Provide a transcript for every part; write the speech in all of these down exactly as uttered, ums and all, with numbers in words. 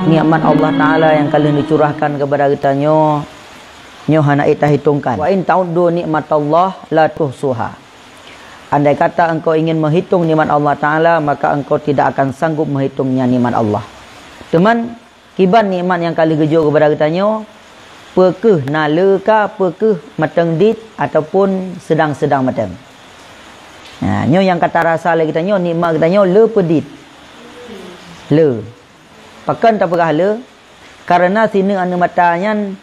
Nikmat Allah Ta'ala nyang ka lheueh neucurahkan keupada geutanyoe, nyoe hana ék tahitongkan. "Wa in ta'uddu nikmatallah la tuhsuha." Andai kata engkau ingin meuhitong nikmat Allah Ta'ala, maka engkau tidak akan sanggup meuhitongnya nikmat Allah. Teuma, kiban nikmat nyang ka lheueh geujok keupada geutanyoe, peu kheueh na le ka, peu kheueh mantong dit, ataupun seudang-seudang mantong. Nah, nyoe nyang ka tarasa lé geutanyoe, nikmat geutanyoe le peudit. Le. Pakon tapeugah le? Kareuna sineuk aneuk mata nyan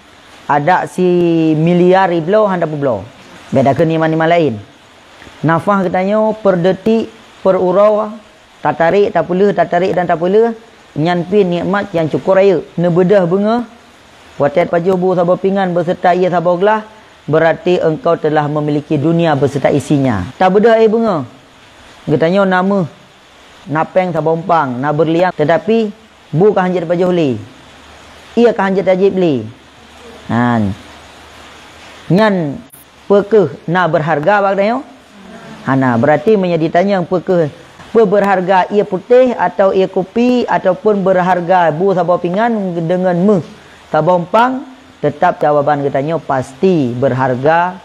adak similiar ibloe hana peubloe. Beda keu nikmat-nikmat laén. Nafah geutanyoe per detik, per uroe, tatarek, tapeuleueh, tatarek dan tapeuleueh, nyan pih nikmat nyang cukôp rayeuk. Neubeudôh beungoh, watée pajoh bu saboh pingan beuseuta ié saboh glah, berarti engkau telah memiliki dunia beserta isinya. Tabeudôh éh beungoh, geutanyoe na méuh, na péng saboh umpang, na beurlian, teutapi bu ka hanjeuet pajoh lé, ié ka hanjeuet tajieb lé. Nah, nyan peu kheueh na beurharga bak geutanyoe? Hana. Berarti meunyoe jitanyong peu kheueh, peu beurharga ié putéh atau ié kupi ataupun beurharga bu saboh pingan deungon méuh saboh umpang, teutap jawaban geutanyoe pasti beurharga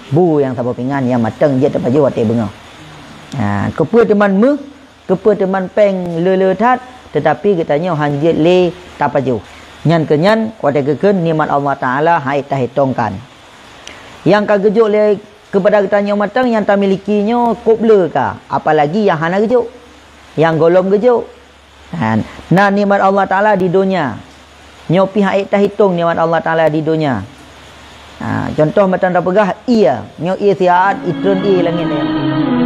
bu nyang saboh pingan nyang mantong jeuet tapajoh watée beungoh. Ha, keupeue teuma méuh, keupeue teuma péng le-le that, teutapi geutanyoe hanjeuet lé tapajoh. Nyan keuh nyan watée geukheun nikmat Allah Ta'ala han ék tahitongkan. Nyang ka geujok lé keupada geutanyoe mantong nyang tamiliki nyoe kôb le ka, apalagi nyang hana geujok, nyang gohlom geujok. Ha, na nikmat Allah Ta'ala di donya. Nyoe pih han ék tahitong nikmat Allah Ta'ala di donya. Ha, contoh mantong tapeugah ié, nyoe ié siat, itreun ié langét nyoe.